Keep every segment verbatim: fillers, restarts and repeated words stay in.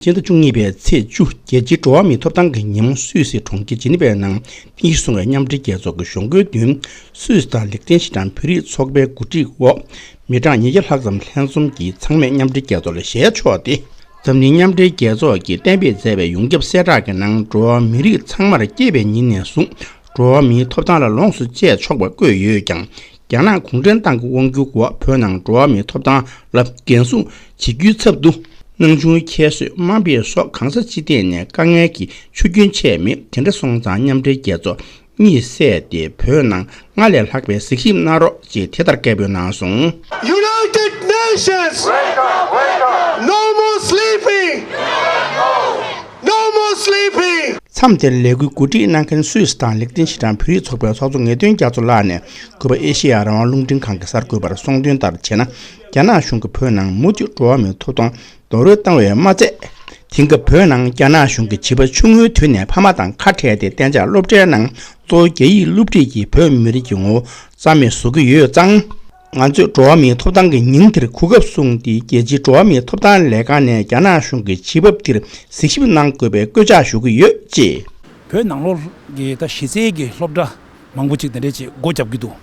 སྤྱི་ཟླ་བཅུ་གཉིས་པའི་ཚེས་བཅུ། རྒྱལ་སྤྱིའི་འགྲོ་བ་མིའི་ཐོབ་ཐང་གི་ཉིན་མོ་སུད་སི་གྲོང་ཁྱེར་ཇི་ནི་ཝའི་ནང་རྟེན་གཞི་བཟུང་བའི་མཉམ་འབྲེལ་རྒྱལ་ཚོགས་ཀྱི་གཞུང་སྒོའི་མདུན། སུད་སི་དང་ལིག་ཏེན་ཤི་ཏན་བོད་རིགས་ཚོགས་པའི་གོ་སྒྲིག་འོག་མི་གྲངས་ཉིས་བརྒྱ་ལྷག་ཙམ་ལྷན་འཛོམས་ཀྱིས་ཚང་མས་མཉམ་འབྲེལ་རྒྱལ་ཚོགས་ལ་ཞལ་ཕྱོགས་ཏེ། འཛམ་གླིང་མཉམ་འབྲེལ་རྒྱལ་ཚོགས་ཀྱིས་གཏན་འབེབས་མཛད་པའི་ཡོངས་ཁྱབ་གསལ་བསྒྲགས་ཀྱི་ནང་། འགྲོ་བ་མི་རིགས་ཚང་མར་སྐྱེས་པའི་ཉིན་ནས་བཟུང་འགྲོ་བ་མིའི་ཐོབ་ཐང་ལ་ལོངས་སུ་སྤྱད་ཆོག་པ་བཀོད་ཡོད་ཀྱང་། རྒྱ་ནག་གུང་ཁྲན་ཏང་གི་དབང་སྒྱུར་འོག་བོད་ནང་འགྲོ་བ་མིའི་ཐོབ་ཐང་ལ་འགན་སྲུང་བྱེད་རྒྱུའི་ཚབ་ཏུ། སྣང་ཆུང་ཁྱད་གསོད། དམའ་འབེབས་སོགས་གང་ས་ཅི་ཐད་ནས་དཀའ་ངལ་གྱི་ཆུ་རྒྱུན་ཆད་མེད། དེ་འདྲ་སོང་ཙང་མཉམ་འབྲེལ་རྒྱལ་ཚོགས་གཉིད་སད་དེ་བོད་ནང་སྔར་ལས་ལྷག་པའི་གཟིགས་ཞིབ་གནང་རོགས་ཅེས་དེ་ལྟར་སྐད་འབོད་གནང་སོང་། United Nations! No more sleeping! No more sleeping! མཚམས་དེར་ལས་འགུལ་གོ་སྒྲིག་གནང་མཁན་སུད་སི་དང་ལིག་ཏེན་ཤི་ཏན་བོད་རིགས་ཚོགས་པའི་ཚོགས་གཙོ་ངེས་དོན་རྒྱ་མཚོ་ལགས་ནས་གུས་པ་ཨེ་ཤེ་ཡ་རང་དབང་རླུང་འཕྲིན་ཁང་གི་གསར་འགོད་པར་གསུངས་དོན་ལྟར་བྱས་ན། རྒྱ་ནག་གཞུང་གིས་བོད་ནང་མུ་མཐུད་འགྲོ་བ་མིའི་ཐོབ་ཐང་རྡོག་རོལ་བཏང་བས་མ་ཚད། དེང་སྐབས་བོད་ནང་རྒྱ་ནག་གཞུང་གིས་བྱིས་པ་ཆུང་ངུའི་དུས་ནས་ཕ་མ་དང་ཁ་བྲལ་ཏེ་གཏན་འཇགས་སློབ་གྲྭའི་ནང་གཙོ་བོ་རྒྱ་ཡིག་སློབ་ཁྲིད་ཀྱིས་བོད་མི་རིགས་ཀྱི་ངོ་བོ་རྩ་མེད་བཟོ་གི་ཡོད་ཙང་། ང་ཚོས་འགྲོ་བ་མིའི་ཐོབ་ཐང་གི་ཉིན་དེར་གོ་སྐབས་བཟུང་སྟེ། རྒྱལ་སྤྱིའི་འགྲོ་བ་མིའི་ཐོབ་ཐང་ལས་ཁང་ནས་རྒྱ་ནག་གཞུང་གི་བྱེད་བབ་དེར་གཟིགས་ཞིབ་གནང་དགོས་པའི་སྐུལ་ལྕག་ཞུ་གི་ཡོད་ཅེས། བོད་ནང་ལོགས་ཀྱི་ད་གཞི་རྩའི་གི་སློབ་གྲྭ་མང་པོ་ཅིག་དེ་འདྲས་ཅིག་སྒོ་བརྒྱབ་ཀྱི་འདུག་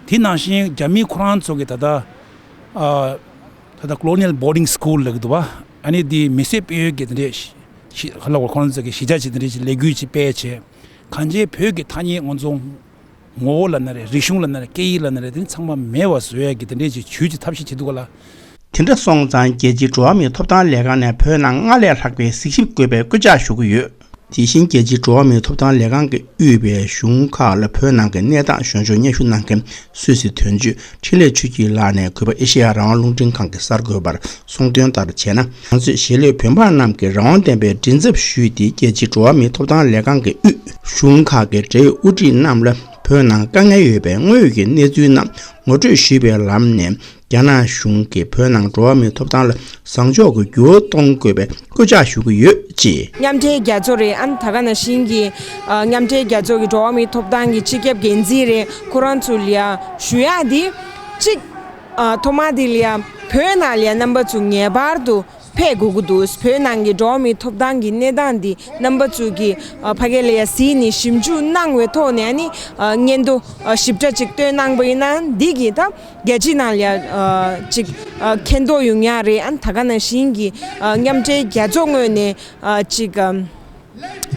དེ་ནང་བཞིན་རྒྱ་མི་ཁོ་རང་ཚོ་གི་ད་ལྟ་ཨ་ད་ལྟ་Colonial Boarding School་ལབ་ཀྱི་འདུག་བ། ཨ་ནི་དེ་མི་སེར་སྤེལ་ཡུལ་གྱི་དེ་འདྲས་ཤི་ཤི་ཁ་ལ་བ་ཁོ་རང་ཚོ་གི་གཞིས་ཆགས་ཅིག་དེ་འདྲས་ཅིག་ལས་འགུལ་ཅིག་སྤེལ་བྱས། གང་ཅི་བོད་ཀྱི་ཐ་སྙད་ང་ཚོ་ངོ་བོ་ལབ་ན་རེད། རིག་གཞུང་ལབ་ན་རེད། སྐད་ཡིག་ལབ་ན་རེད། དེ་ཚང་མ་མེད་པ་བཟོ་ཡ་གི་དེ་འདྲས་ཅིག་ཇུས་ཅིག་ཐབས་ཤེས་བྱེད་འདུག་ག་ལ། དེ་འདྲ་སོང་ཙང་རྒྱལ་སྤྱིའི་འགྲོ་བ་མིའི་ཐོབ་ཐང་ལས་ཁང་ནས་བོད་ནང་སྔར་ལས་ལྷག་པའི་གཟིགས་ཞིབ་དགོས་པའི་སྐུལ་ལྕག་ཞུ་གི་ཡོད། དེ་བཞིན་རྒྱལ་སྤྱིའི་འགྲོ་བ་མིའི་ཐོབ་ཐང་ལས་ཁང་གིས་དབུས་པའི་གཞུང་ཁག་ལ་བོད་ནང་གི་གནས་སྟངས་གཞོན་ཕྱོགས་སྙན་ཞུ་གནང་མཁན་སུད་སི་དོན་གཅོད་འཕྲིན་ལས་ཆོས་སྐྱིད་ལགས་ནས་གུས་པ་ཨེ་ཤེ་ཡ་རང་དབང་རླུང་འཕྲིན་ཁང་གི་གསར་འགོད་པར་གསུངས་དོན་ལྟར་བྱས་ན། ང་ཚོས་གཞིས་ལུས་བོད་འབངས་རྣམས་ཀྱིས་རང་དབང་ལྡན་པའི་མགྲིན་ཚབ་ཞུས་ཏེ། རྒྱལ་སྤྱིའི་འགྲོ་བ་མིའི་ཐོབ་ཐང་ལས་ཁང་གི་དབུས་གཞུང་ཁག་གི་འབྲེལ་ཡོད་དབུ་ཁྲིད་རྣམས་ལ་བོད་ནང་དཀའ་ངལ་ཡོད་པའི་དངོས་ཡོད་ཀྱི་གནས་ཚུལ་རྣམས་ངོ་སྤྲོད་ཞུས་པའི་ལམ་ནས། རྒྱ་ནག་གཞུང་གིས་བོད་ནང་འགྲོ་བ་མིའི་ཐོབ་ཐང་ལ་བཟང་ཕྱོགས་ཀྱི་འགྱུར་བ་གཏོང་དགོས་པའི་སྐུལ་ལྕག་ཞུ་གི་ཡོད་ཅེས། མཉམ་འབྲེལ་རྒྱལ་ཚོགས་རེད། ཨ་ནི་ད་ག་ནང་བཞིན་གྱི་ཨ་མཉམ་འབྲེལ་རྒྱལ་ཚོགས་ཀྱི་འགྲོ་བ་མིའི་ཐོབ་ཐང་གི་སྤྱི་ཁྱབ་འགན་འཛིན་རེད། ཁོ་རང་ཚོ་ལ་ཡ་ཞུ་ཡག་འདི་གཅིག་ཨ་ཐོག་མ་དེ་ལ་ཡ་བོད་ནང་ལ་ཡ་རྣམ་པ་ཚོ་ངེས་པར་དུ་ཕེབས་དགོས་ཀྱི་འདུག་བོད་ནང་གི་འགྲོ་བ་མིའི་ཐོབ་ཐང་གི་གནས་སྟངས་འདི་རྣམ་པ་ཚོ་གིས་ཨ་ཕ་གི་ལ་ཡ་གཟིགས་ནས་ཞིབ་འཇུག་གནང་བའི་ཐོག་ནས། ཨ་ནི་ཨ་སྙན་ཐོ་ཨ་ཞིབ་ཕྲ་ཅིག་བཏོན་གནང་པ་ཡིན་ན། འདི་གིས་ད་རྒྱལ་སྤྱི་ནང་ལ་ཡ་ཨ་ཅིག་ཨ་མཁྱེན་རྟོགས་ཡོང་ཡག་རེད། ཨ་ནི་ད་ག་ནང་བཞིན་གྱི་ཨ་མཉམ་འབྲེལ་རྒྱལ་ཚོགས་ངོས་ནས་ཨ་ཅིག་ཨ་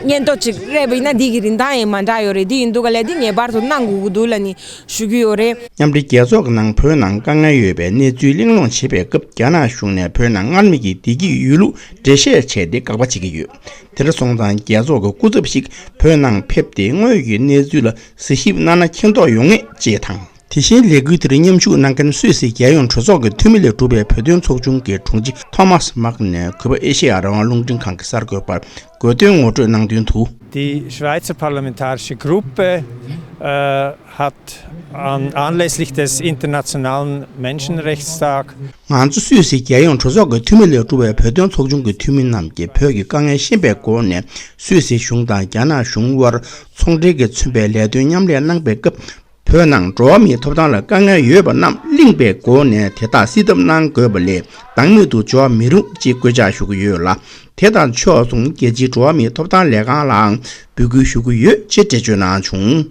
སྙན་ཐོ་ཅིག་སྤྲད་པ་ཡིན་ན། འདི་གི་རིན་ཐང་ཡང་མ་འདྲ་ཡོད་རེད། འདི་ཡིན་དུས་ག་ལ་འདི་ངེས་པར་དུ་གནང་དགོས་ཀྱི་འདུག་ལབ་ནས་ཞུ་གི་ཡོད་རེད། མཉམ་འབྲེལ་རྒྱལ་ཚོགས་ཀྱི་ནང་བོད་ནང་དཀའ་ངལ་ཡོད་པའི་གནས་ཚུལ་གླེང་སློང་བྱེད་པའི་སྐབས། རྒྱ་ནག་གཞུང་ནས་བོད་ནང་སྔར་མེད་ཀྱི་བདེ་སྐྱིད་ཡོད་ལུགས་འགྲེལ་བཤད་བྱས་ཏེ་དགག་པ་བྱེད་ཀྱི་ཡོད། དེ་འདྲ་སོང་ཙང་རྒྱལ་ཚོགས་ཀྱི་སྐུ་ཚབ་ཞིག་བོད་ནང་ཕེབས་ཏེ་དངོས་ཡོད་ཀྱི་གནས་ཚུལ་ལ་གཟིགས་ཞིབ་གནང་ན་མཁྱེན་རྟོགས་ཡོང་ངེས་ཅེས་དང་། དེ་བཞིན་ལས་འགུལ་དེར་མཉམ་ཞུགས་གནང་མཁན་སུད་སི་རྒྱལ་ཡོངས་གྲོས་ཚོགས་ཀྱི་འཐུས་མི་ལས་གྲུབ་པའི་བོད་དོན་ཚོགས་ཆུང་གི་དྲུང་ཆེ་ཐོ་མཱས་མཱག་ནས་གུས་པ་ཨེ་ཤེ་ཡ་རང་དབང་རླུང་འཕྲིན་ཁང་གི་གསར་འགོད་པར་དགོས་དོན་ངོ་སྤྲོད་གནང་དོན་དུ། Die Schweizer parlamentarische Gruppe äh, hat an, anlässlich des Internationalen Menschenrechtstag ང་ཚོ་སུད་སི་རྒྱལ་ཡོངས་གྲོས་ཚོགས་ཀྱི་འཐུས་མི་ལས་གྲུབ་པའི་བོད་དོན་ཚོགས་ཆུང་གི་འཐུས་མི་རྣམས་ཀྱིས་བོད་ཀྱི་དཀའ་ངལ་ཤེས་པའི་སྒོ་ནས་སུད་སི་གཞུང་དང་རྒྱ་ནག་གཞུང་དབར་ཚོང་འབྲེལ་གྱིས་མཚོན་པའི་ལས་དོན་མཉམ་ལས་གནང་པའི་སྐབས། བོད་ནང་འགྲོ་བ་མིའི་ཐོབ་ཐང་ལ་དཀའ་ངལ་ཡོད་པ་རྣམས་གླེང་པའི་སྒོ་ནས་དེ་དག་སེལ་ཐབས་གནང་དགོས་པ་ལས་སྣང་མེད་དུ་འཇོག་མི་རུང་ཅེས་སྐུལ་ལྕག་ཞུ་གི་ཡོད་ལ། དེ་དང་ཕྱོགས་མཚུངས་རྒྱལ་སྤྱིའི་འགྲོ་བ་མིའི་ཐོབ་ཐང་ལས་ཁང་ལའང་འབོད་སྐུལ་ཞུ་གི་ཡོད་ཅེས་འགྲེལ་བརྗོད་གནང་བྱུང་།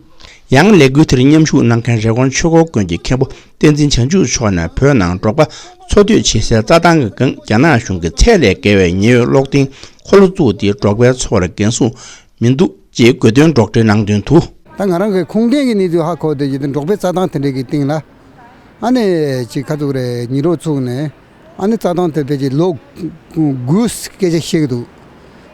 ཡང་ལས་འགུལ་དེར་མཉམ་ཞུགས་གནང་མཁན་རི་ཀོན་ཆོས་འཁོར་དགོན་གྱི་མཁན་པོ་བསྟན་འཛིན་བྱང་ཆུབ་མཆོག་ནས་བོད་ནང་འབྲོག་པ་འཚོ་སྡོད་བྱེད་སའི་རྩྭ་ཐང་གི་སྒང་རྒྱ་ནག་གཞུང་གིས་ཚད་ལས་བརྒལ་བའི་ཉེན་གཡོལ་གློག་ཐིག་འཁོར་ལོ་བཙུགས་ཏེ་འབྲོག་པའི་འཚོ་བར་འགན་སྲུང་མི་འདུག་ཅེས་དགོས་འདུན་སྒྲོག་འགྲེལ་གནང་དོན་དུ། ད་ང་རང་གི་ཁུངས་ལྡན་གྱི་གནས་ཚུལ་ཧ་གོ་བསྡད་ཀྱི་འདུག་འབྲོག་པའི་རྩྭ་ཐང་དེ་འདྲའི་གི་སྟེང་ལ་ཨ་ནི་ཅིག་ཁ་ཐུག་རེ་ཉི་རོ་བཙུགས་ནས། ཨ་ནི་རྩྭ་ཐང་དེ་དཔེ་ཅིག་ལོ་དགུ་སྐད་ཆ་བཤད་ཀྱི་འདུག་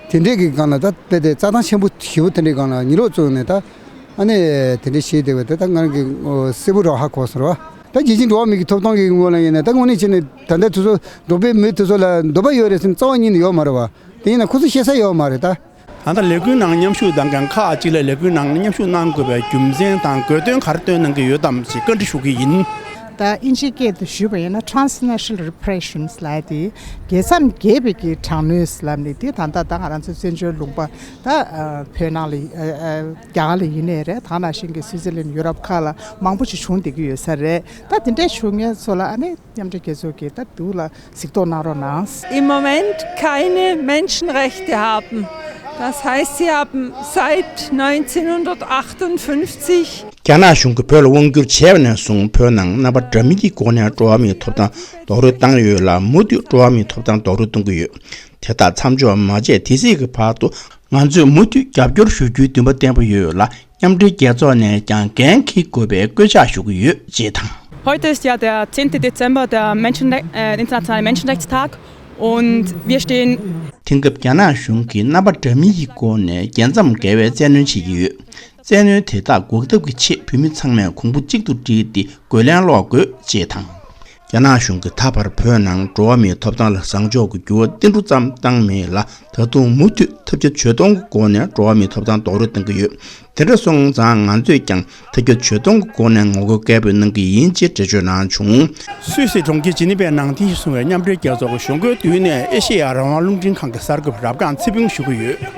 དེ་འདྲའི་གི་སྒང་ལ་ད་དཔེ་དེ་རྩྭ་ཐང་ཆེན་པོ་ཞེ་པོ་དེ་འདྲའི་སྒང་ལ་ཉི་རོ་བཙུགས་ནས། ད་ཨ་ནི་དེ་འདྲའི་བཤད་བསྡད་པ་དེ་ད་ང་རང་གི་གསལ་པོ་རང་ཧ་གོ་སོང་ར་བ། ད་རྒྱལ་སྤྱིའི་འགྲོ་བ་མིའི་གི་ཐོབ་ཐང་གི་ངོས་ལ་ཡིན་ན། ད་དངོས་གནས་བྱས་ནས་ད་ལྟ་དུས་ཚོད་འབྲོག་པའི་མི་དེ་ཚོ་ལ་འདོད་པ་ཡོད་རེད་ཟེར་ནས་རྩ་བ་ཉིད་ནས་ཡོད་མ་རེད་བ། དེ་ཡིན་ན་ཁོ་ཚོ་བཤད་ས་ཡོད་མ་རེད་ད། ད་ལྟ་ལས་འགུལ་ནང་མཉམ་ཞུགས་གནང་མཁན་ཁག་ཅིག་ལ་ལས་འགུལ་ནང་མཉམ་ཞུགས་གནང་དགོས་པའི་རྒྱུ་མཚན་དང་དགོས་དོན་ག་རེ་བཏོན་གནང་གི་ཡོད་དམ་ཞེས་བཀའ་འདྲི་ཞུ་གི་ཡིན། ད་ཨིན་ཇིའི་སྐད་དུ་ཞུས་པ་ཡིན་ན་transnational repressions་ལབ་དེ་རྒྱལ་མཚམས་བརྒལ་བའི་གི་དྲག་གནོན་ལབ་ནས་དེ་ད་ལྟ་ད་ང་རང་ཚོ་བཙན་བྱོལ་ལུང་པ་ད་བོད་ནང་ལ་རྒྱ་གར་ལ་ཡིན་ནའི་རེད། ད་ནང་བཞིན་གྱི་སུའི་ཙི་ལན་ཡུ་རོབ་ཁག་ལ་མང་པོ་ཞིག་བྱུང་བསྡད་ཀྱི་ཡོད་ས་རེད། ད་དེ་འདྲའི་བྱུང་མཁན་ཚོ་ལ་ཨ་ནི་མཉམ་འབྲེལ་རྒྱལ་ཚོགས་ཀྱིས་ད་སྡུག་ལ་གཟིགས་རྟོག་གནང་རོགས་གནང་། Im Moment keine Menschenrechte haben. Das heißt, sie haben seit neunzehnhundertachtundfünfzig རྒྱ་ནག་གཞུང་གིས་བོད་ལ་དབང་བསྒྱུར་བྱས་པ་ནས་བཟུང་བོད་ནང་རྣམ་པ་འདྲ་མིན་གྱི་སྒོ་ནས་འགྲོ་བ་མིའི་ཐོབ་ཐང་རྡོག་རོལ་བཏང་ཡོད་ལ་མུ་མཐུད་འགྲོ་བ་མིའི་ཐོབ་ཐང་རྡོག་རོལ་གཏོང་གི་ཡོད། དེ་དག་མཚམས་འཇོག་མ་བྱས་དེ་སྲིད་ཀྱི་བར་དུ་ང་ཚོས་མུ་མཐུད་རྒྱབ་སྐྱོར་ཞུ་རྒྱུའི་འདུན་པ་བརྟན་པོ་ཡོད་ལ་མཉམ་འབྲེལ་རྒྱལ་ཚོགས་ནས་ཀྱང་འགན་འཁྱེར་དགོས་པའི་སྐུལ་ལྕག་ཞུ་གི་ཡོད་ཅེས་དང་། Heute ist ja der zehnte Dezember, der Menschenre äh, internationale Menschenrechtstag. Und wir stehen དེང་སྐབས་རྒྱ་ནག་གཞུང་གིས་རྣམ་པ་འདྲ་མིན་གྱི་སྒོ་ནས་རྒྱལ་མཚམས་བརྒལ་བའི་བཙན་གནོན་བྱེད་ཀྱི་ཡོད། བཙན་གནོན་དེ་དག་འགོག་ཐབས་ཀྱི་ཆེད་བོད་མི་ཚང་མས་གོང་བུ་གཅིག་ཏུ་བསྒྲིལ་ཏེ་རྒོལ་ལན་སློག་དགོས་ཅེས་དང་། རྒྱ་ནག་གཞུང་གིས་ད་བར་བོད་ནང་འགྲོ་བ་མིའི་ཐོབ་ཐང་ལ་བཟང་ཕྱོགས་ཀྱི་འགྱུར་བ་ཏིལ་འབྲུ་ཙམ་བཏང་མེད་ལ་ད་དུང་མུ་མཐུད་ཐབས་བརྒྱ་ཇུས་སྟོང་གི་སྒོ་ནས་འགྲོ་བ་མིའི་ཐོབ་ཐང་རྡོག་རོལ་གཏོང་གི་ཡོད། དེ་འདྲ་སོང་ཙང་ང་ཚོས་ཀྱང་ཐབས་བརྒྱ་ཇུས་སྟོང་གི་སྒོ་ནས་ངོ་རྒོལ་སྐད་འབོད་གནང་གི་ཡིན་ཅེས་འགྲེལ་བརྗོད་གནང་བྱུང་། སུད་སི་གྲོང་ཁྱེར་ཇི་ནི་ཝའི་ནང་དེ་བཞིན་གསུངས་པའི་མཉམ་འབྲེལ་རྒྱལ་ཚོགས་ཀྱི་གཞུང་སྒོའི་མདུན་ནས་ཨེ་ཤེ་ཡ་རང་དབང་རླུང་འཕྲིན་ཁང་གི་གསར་འགོད་པ་རབ་སྒང་ཚེ་ཕུན་ཞུ་གི་ཡོད།